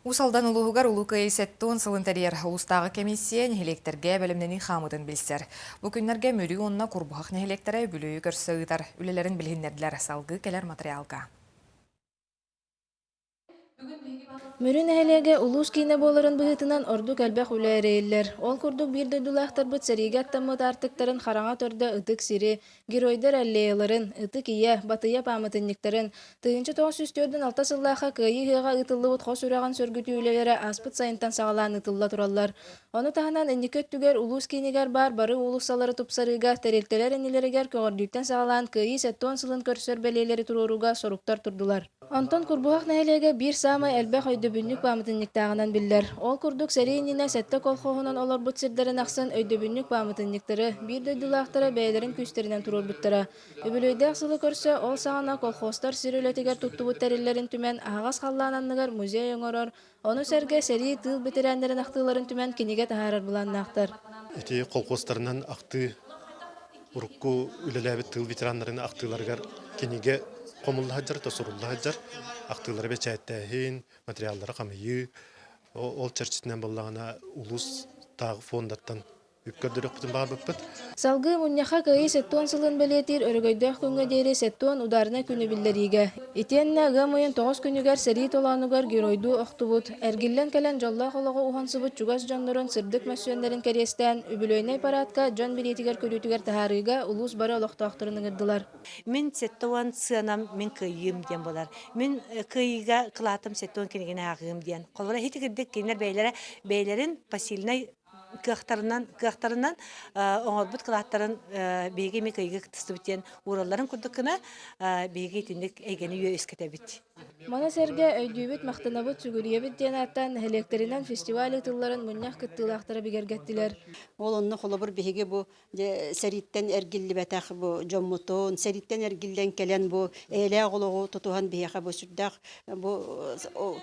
Уус Алдан улууһугар Улуу Кыайыы 70 сылын тэрийэр улуустааҕы комиссия нэһилиэктэргэ бэлэмнэнии хаамыытын билсэр. Бу күннэргэ Мүрү уонна Курбуһах нэһилиэктэрэ үбүлүөйү көрсө ыытар үлэлэрин билиһиннэрдилэр. Салгыы кэлэр матырыйаалга. Мүрү нэһилиэгэ улуус киинэ буоларын быһыытынан ордук элбэх үлэ эрэйиллэр. Ол курдук биир дойдулаахтарбыт сэриигэ аттаммыт аартыктарын хараҥа төрдө ытык сири, Геройдар аллеяларын, Ытык Ийэ, Батыйа пааматынньыктарын, 1946 сыллаахха Кыайыы ыһыаҕа ыытыллыбыт хос үрэҕин сөргүтүү үлэлэрэ ааспыт сайынтан саҕалаан ыытылла тураллар. Ону таһынан инники өттүгэр улуус киинигэр баар бары уулуссалары тупсарыыга, тэрилтэлэр иннилэригэр көҕөрдүүттэн саҕалаан Кыайыы 70 сылын көрсөр бэлиэлэри туруорууга соруктар турдулар. Онтон Курбуһах нэһилиэгэ биир саамай элбэх өйдөбүнньүк пааматынньыктааҕынан биллэр. Ол курдук сэрии иннинэ сэттэ колхоһунан олорбут сирдэрин ахсын өйдөбүнньүк пааматынньыктары биир дойдулаахтара бэйэлэрин күүстэринэн туруорбуттара. Үбүлүөйдээх сылы көрсө ол саҕана колхозтар сир үлэтигэр туттубут тэриллэрин түмэн аһаҕас халлаан анныгар музей оҥорор, ону сэргэ сэрии тыыл бэтэрээннэрин ахтыыларын түмэн кинигэ таһаарар былааннаахтар. Ити колхозтарынан ахтыы урукку үлэлээбит тыыл ветераннарын ахтыыларыгар кинигэ хомулла сылдьар, сурулла сылдьар, ахтыылары бэчээттээһин, материаллары хамыйыы, ол чэрчитинэн буоллаҕына улуустааҕы фондаттан үп көрдөрүөхпүтүн баҕарбыппыт. Салгыы мунньахха Кыайыы 70 сылын бэлиэтиир өрөгөйдөөх күҥҥэ диэри 70 ударнай күнү биллэриигэ, итиэннэ ыам ыйын тоҕус күнүгэр сэрии толоонугар геройдуу охтубут, эргиллэн кэлэн дьоллоох олоҕу уһансыбыт чугас дьоннорун сырдык мөссүөннэрин кэриэстээн, үбүлүөйнэй параадка дьон билиитигэр-көрүүтүгэр таһаарыыга улуус бары олохтоохторун ыҥырдылар. Мин 70 сыанам мин кыайыым диэн буолар. Мин кыайыыга кылаатым 70 кинигини ааҕыым диэн. Холобура ити кырдык кинилэр бэйэлэрэ бэйэлэрин посильнай кыахтарынан кыахтарынан оҥорбут кылааттарын биһиги эмиэ кыайыыга кыттыстыбыт диэн ууралларын курдук гына биһиги итинник эйгэни үөскэтэбит. Маны сэргэ өйдүүбүт, махтанабыт, сүгүрүйэбит диэн ааттаан нэһилиэктэринэн фестиваль ыытылларын мунньах кыттыылаахтара бигэргэттилэр. Ол онно холобур биһиги бу дьэ сэрииттэн эргиллибэтэх бу дьоммутун, сэрииттэн эргиллэн кэлэн бу эйэлээх олоҕу тутуһан биһиэхэ бу сүрдээх бу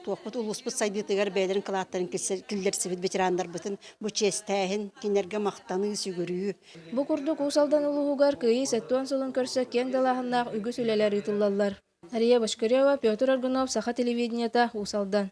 туохпут улууспут сайдыытыгар бэйэлэрин кылааттарын киллэрсибит ветераннарбытын бу чиэстээһин, кинилэргэ махтаныы, сүгүрүйүү. Бу курдук Уус Алдан улууһугар Кыайыы 70 сылын көрсө киэҥ далааһыннаах үгүс үлэлэр ыытыллаллар. Мария Бочкарева, Петр Аргунов, Саха телевидениета, Уус Алдан.